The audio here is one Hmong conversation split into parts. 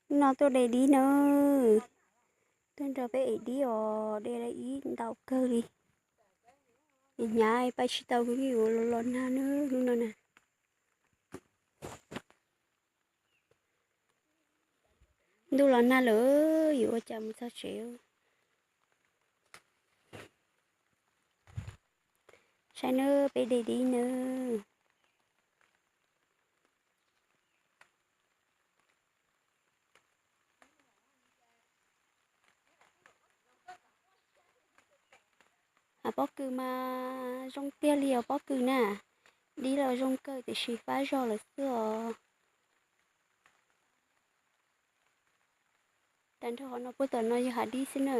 Hnub no tuaj de dib nawb, tuaj nrog peb ev dib os, de ib ntau kawg li. Hnyav pais tsis tau, kuv yuav los los nag nawb hnub no na. Ntuj los nag lawm, yuav ua cas mus txog tsev. Saib nawb, peb de dib nawb. Pob kws mas zoo tiag li os pob kws na. Dib los zoo kawg tiam sis fab zog lawm xwb os. Tag nrho qhov no puag tom no yog hav dib xwb na.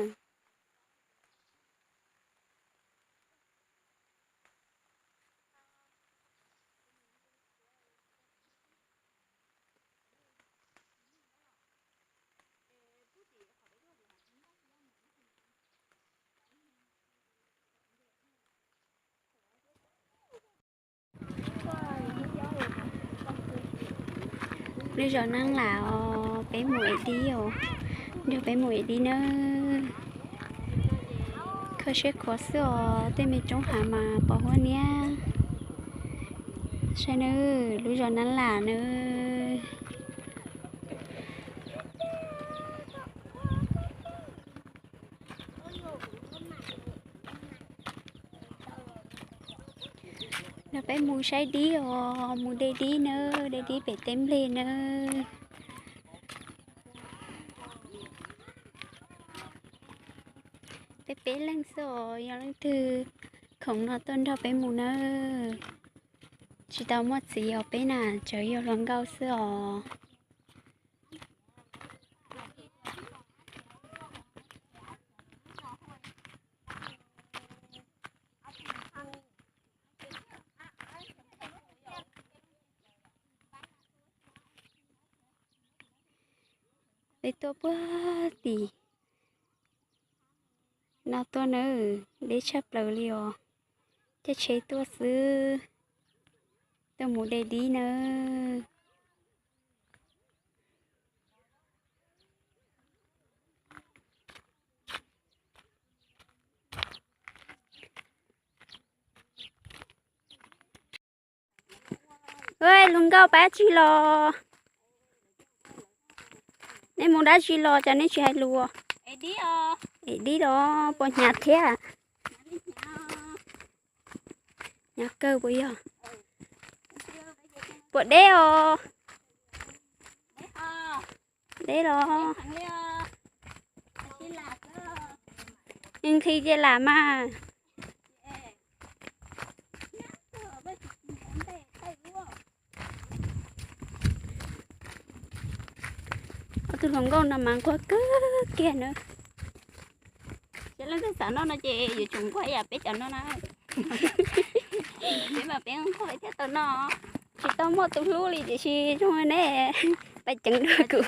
Lub zos Nab Lam os, peb mus ev dib os, nrog peb mus ev dib nawb. Kho siab khuav xwb os, tej me roob hav mas pos huab niab. Saib nawb, lub zos Nab Lam nawb. Nrog peb mus saib dib os, mus de dib nawb, de dib pem teb nplej nawb. Peb peb leeg xwb os, yog leej twg khoom no tuaj nrog peb mus nawb. Tsis tau muaj txiv os peb na, tsuas yog hluas nkauj xwb os. Peb tuaj puag tim no tuaj nawb, deb tshaj plaws li os. Caij tsheb tuaj xwb, tuaj mus de dib nawb. Hluas nkauj, pab tsi los? Nej mus dab tsi los cas nej tsis hais lus? Ev dib los, puas hnyav thiab? Hnyav kawg puas yog? Puas deb os? Deb los? Nqhis ces lam mas. Ob tug hluas nkauj no mas nquag kawg kiag na. Ces leej twg xav noj no ces yuav tsum nquag ib yam peb cov no na. Peb mas peb nquag thiaj tau noj. Tsis tau muaj tus hlub li tiam sis zoo ne, pab ceev dua kuv.